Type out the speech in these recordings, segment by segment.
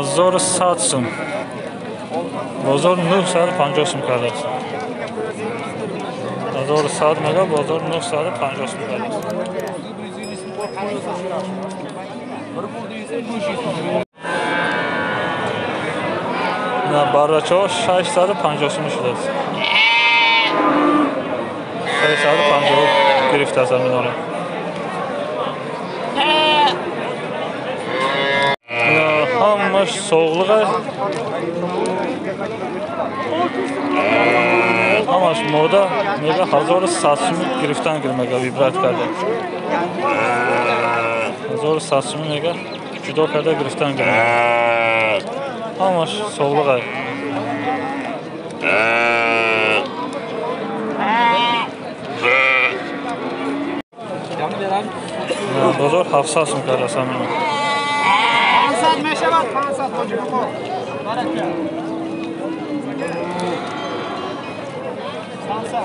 1100 сум. Бозор 950 сум кардааст. 1100 мега, бозор 950 сум кардааст. На баррачаҳо 650 сум шудааст. 650 гирифтааст ҳаминора. Ҳамаш соғлиға, ҳамаш мода мега 1100 сум гирифтан мега вибрат карда. 1100 сум мега ҷудо карда гирифтан мега. Ҳамаш соғлиға. Бозор 700 сум кардааст ҳамина. 500 мешавад, 500 тоҷик оқо. Барака. 500.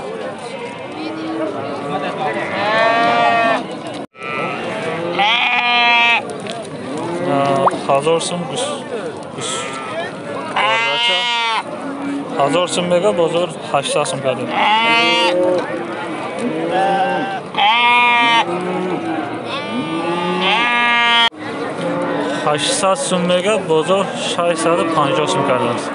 1000 сум гус. 1000 сум мега, бозор 800 сум карда. 800 сум мега, бозор 650 сум кардааст.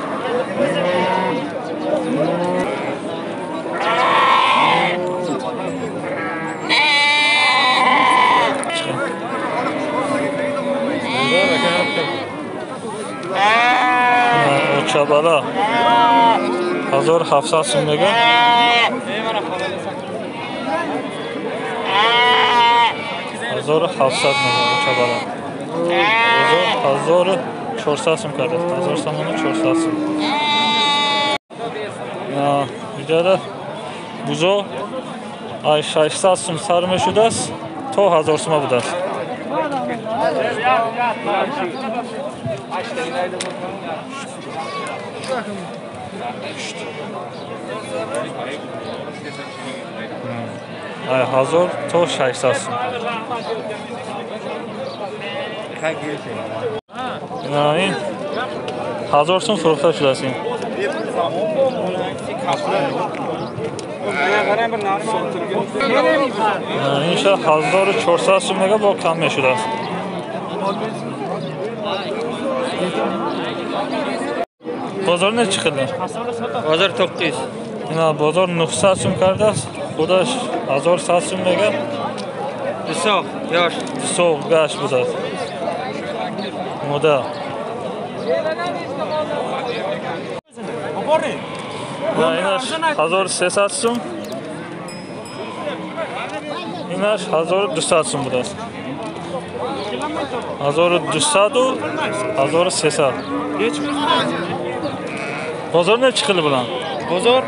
Очабала 1700 сум мега. 1700 мега очабала. 1400 сум кардааст. 1000 сомону 400 сум. Иҷода бузо ай 600 сум сар мешудааст то 1000 сума будааст. Ай 1000 то 600 сум. Ин 1000 сум фурӯхта шудааст ин. Инша 1400 сум мега, бо кам мешудааст. Бозор нечи хеле? Бозор 900. Ина бозор 900 сум кардааст. Худаш 1100 сум мега. Дусоғ, ёш. Дусоғ гашт будааст. Мода. Инаш 1300 сум. Инаш 1200 сум будааст. 1200 1300. Бозор нечи хел булан? Бозор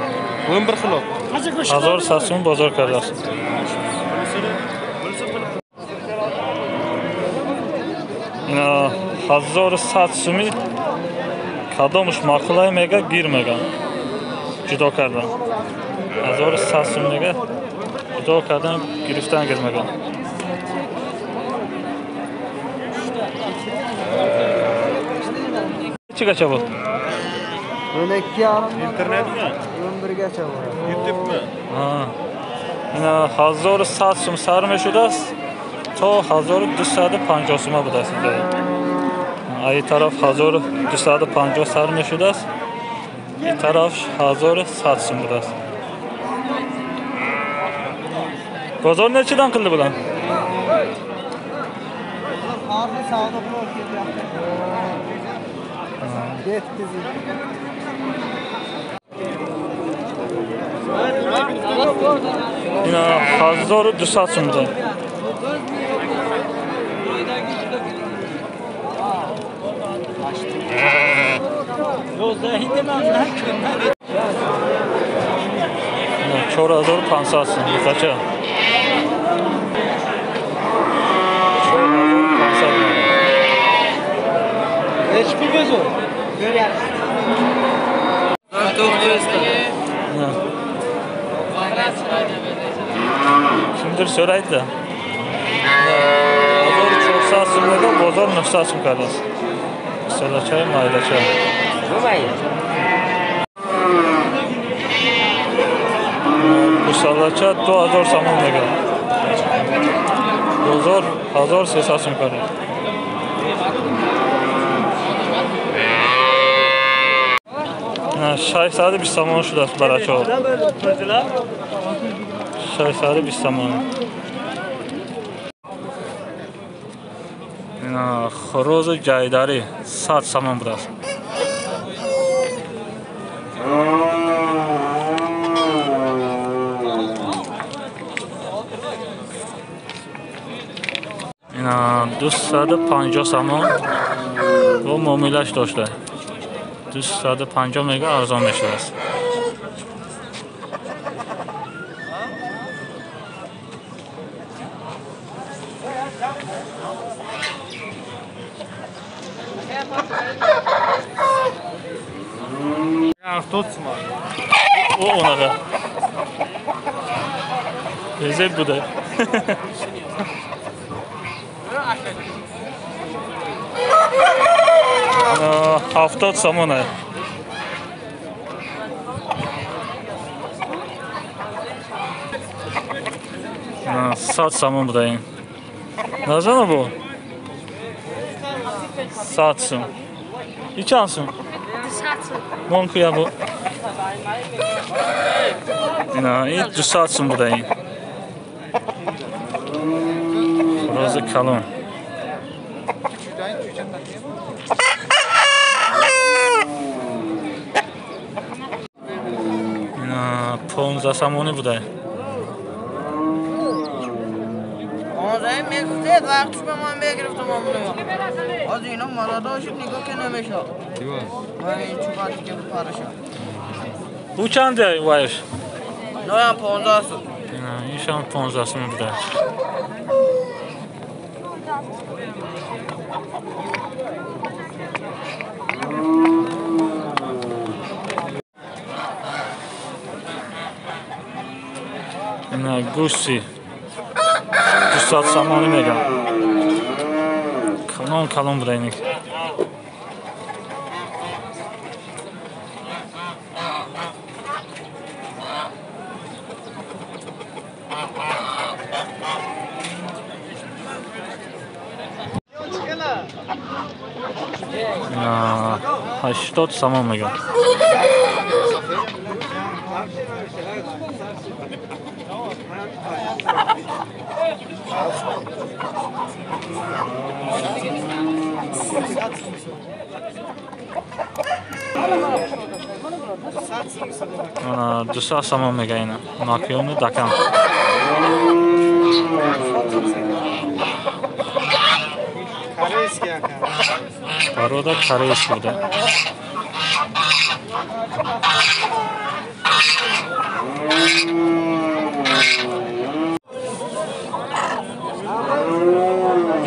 11 хил. 1100 сум бозор кардааст. Ина 1100 суми кадомш маъқулай мега, гир мега. Ҷудо кардан. 1100 сум мега ҷудо кардан, гирифтан гир мега. Чӣ гача буд? 12,5. Internetmi? 11gacha bo'ladi. YouTube'mi? Ина 1100 сум сар мешудааст то 1250 сума будааст инҷо. Ай тараф 1250 сар мешудааст, ин тараф 1100 сум будааст. Бозор nechidan qildi bular? Hozir savdo qilib ketyapti. Yetkizib. Ина 1200 сум буда. Ина 4500 сум бузача. 4500. Nechi pul bozor? Ko'ryapsiz. Kimdir so'raydi. 1400 сум мега, бозор 900 сум кардааст. Гусолачаи майдача. Гусолача 2000 сомон мегӯяд. Бозор 1300 сом кард. 620 сомон шудааст барачаҳо. 620 сомон. Хӯрози ҷайдарӣ 100 сомон будааст. Ина 250 сомон бо муомилаш дошта. 250 мега арзон мешудааст. О, Безеб буда. 70 сомон. 100 сомон буда ин. Назана бу? 100 сом. И чанд сом? 200 сом. Мон куя бу? Ина, ин 200 сом буда ин. Роза калон. Ина 15 сомонӣ буда. میگفت وقتش به من بگرفتم آمونو از اینا مالادا شد نگاه که نمیشه من این چوباتی که پارشم او چنده وایش؟ نه هم 15 سوم. اینش هم 15 سوم بوده. اینا گوشتی 200 сомонӣ мегам. Калон калон буда иник. Ина 80 сомон мегам. Ана 200 сомон мега ина. Макёну дакан. Порода корейский буда.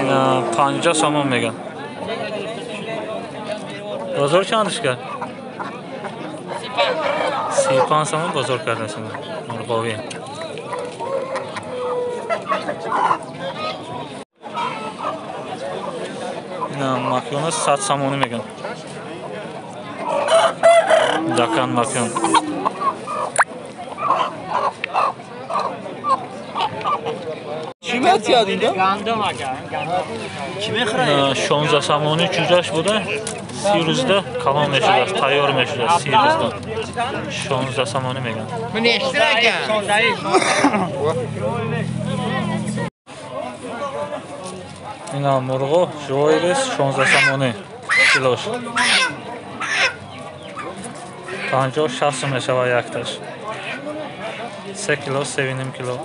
Ина 50 сомон мега. Бозор чандаш кард? 35 сомон бозор кардааст мурғовӣ. Ина макёна 100 сомонӣ меган. Дакан макён. Ина 16 сомонӣ чӯҷаш буда. 30 рӯзда калон мешудааст, тайёр мешудааст 30 рӯзда. 16 сомонӣ меган. Ина мурғо живоирес 16 сомонӣ килош. 50-60 сом мешавад якташ. 3 кило, 3,5 кило.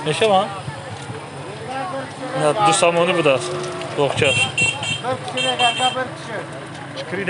Мешавад? Ина 2 сомонӣ будааст боғчаш. Чикри.